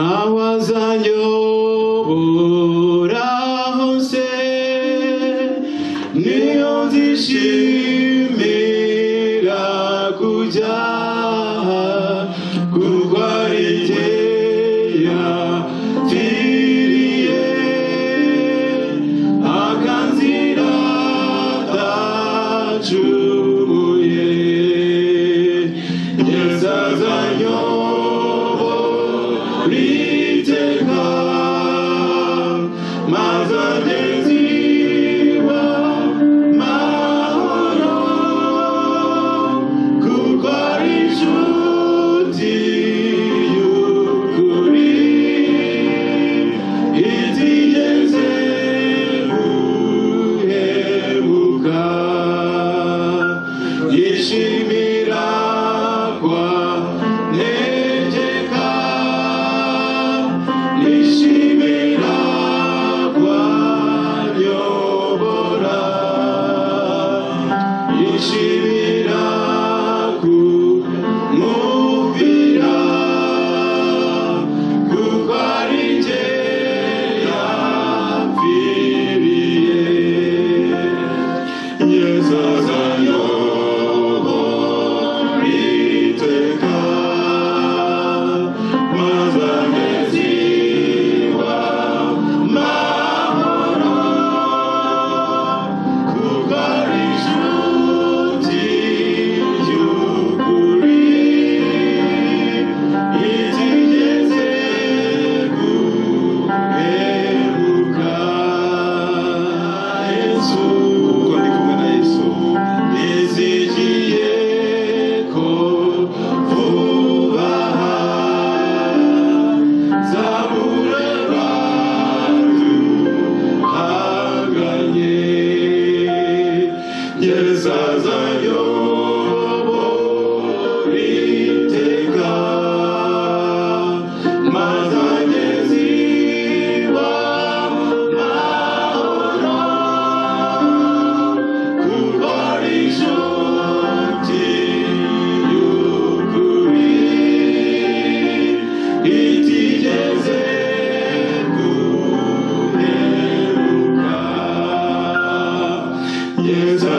Aho azanyobora hose, niyo nzishimira kujya, kuko ari jye yapfiriye, akanzira adacumuye. Yesu azanyobora iteka, maze angeze iwe amahoro, kuko ari inshuti y'ukuri itigeze guhemuka. Yishimira kwa ntegeka, yishimira kwa nyobora, yishimira kumwumvira, kuko ari jye yapfiriye. Yesu azanyobora iteka, maze angeze iwe amahoro, kuko ari inshuti y'ukuri itigeze guhemuka. Yesu, Kuko ndi kumwe na Yesu, nizigiye ko vuba nzamureba duhanganye. Yesu azanyobora iteka, maze angeze iwe amahoro, kuko ari inshuti y'ukuri itigeze guhemuka. Yesu.